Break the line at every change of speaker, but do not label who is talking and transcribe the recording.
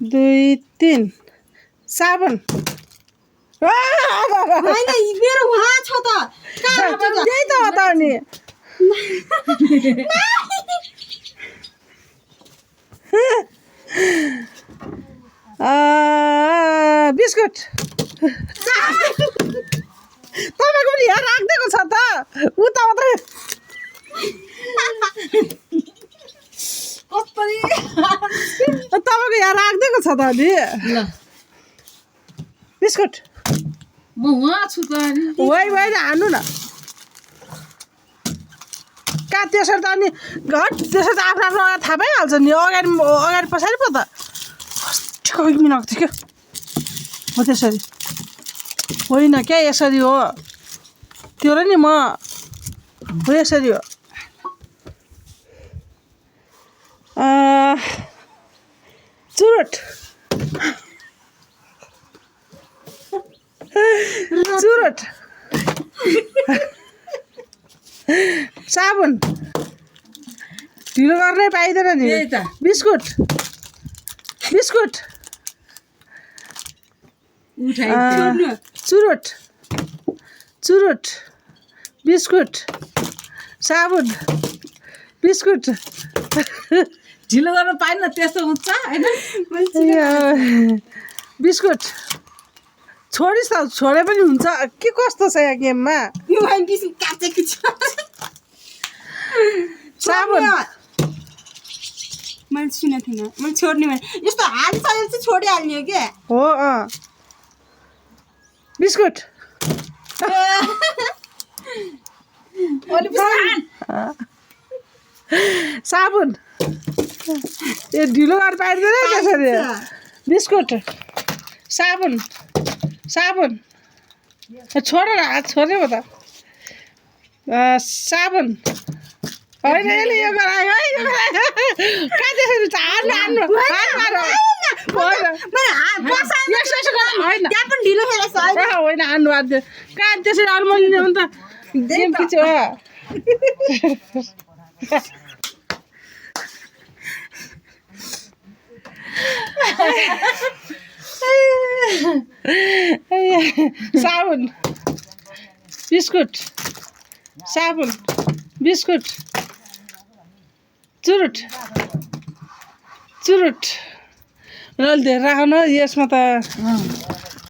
2 3 साबुन
होइन मेरो वहाँ छ त
त्यही त हो त अनि बिस्कुट तपाईँको नि यहाँ राखिदिएको छ त उता मात्रै तपाईँको यहाँ राखिदिएको छ त अनि बिस्कुट
म वहाँ छु त
होइन हान्नु न कहाँ त्यसरी त अनि घट त्यसरी त आफ्नो आफ्नो थाहा पाइहाल्छ नि अगाडि अगाडि पछाडि पो त कस्तो मिलाएको थियो क्या हो त्यसरी होइन क्या यसरी हो त्यो र नि म हो यसरी हो चुरोट चुरोट साबुन ढिलो गर्नै पाइँदैन नि बिस्कुट बिस्कुट चुरोट चुरोट बिस्कुट साबुन बिस्कुट
ढिलो गर्न पाएन त्यस्तो हुन्छ होइन
बिस्कुट छोडिस् त छोडे पनि हुन्छ के कस्तो छ यहाँ गेममा
काटेको छ
साबुन
मैले सुनेको थिइनँ मैले छोड्ने भने यस्तो हाल्छ चाहिँ छोडिहाल्ने हो क्या
हो बिस्कुट साबुन ए ढिलो गरेर पाइँदैन त्यसरी बिस्कुट साबुन साबुन छोड न हात छोड्ने पो त साबुन होइन यसले यो गरायो है यो गरायो कहाँ त्यसरी हान्नु हान्नु होइन हान्नु हात कहाँ त्यसरी अल्मलिने भने त गेम खिच्यो साबुन बिस्कुट साबुन बिस्कुट चुरुट चुरुट अलि धेरै राख्नु यसमा त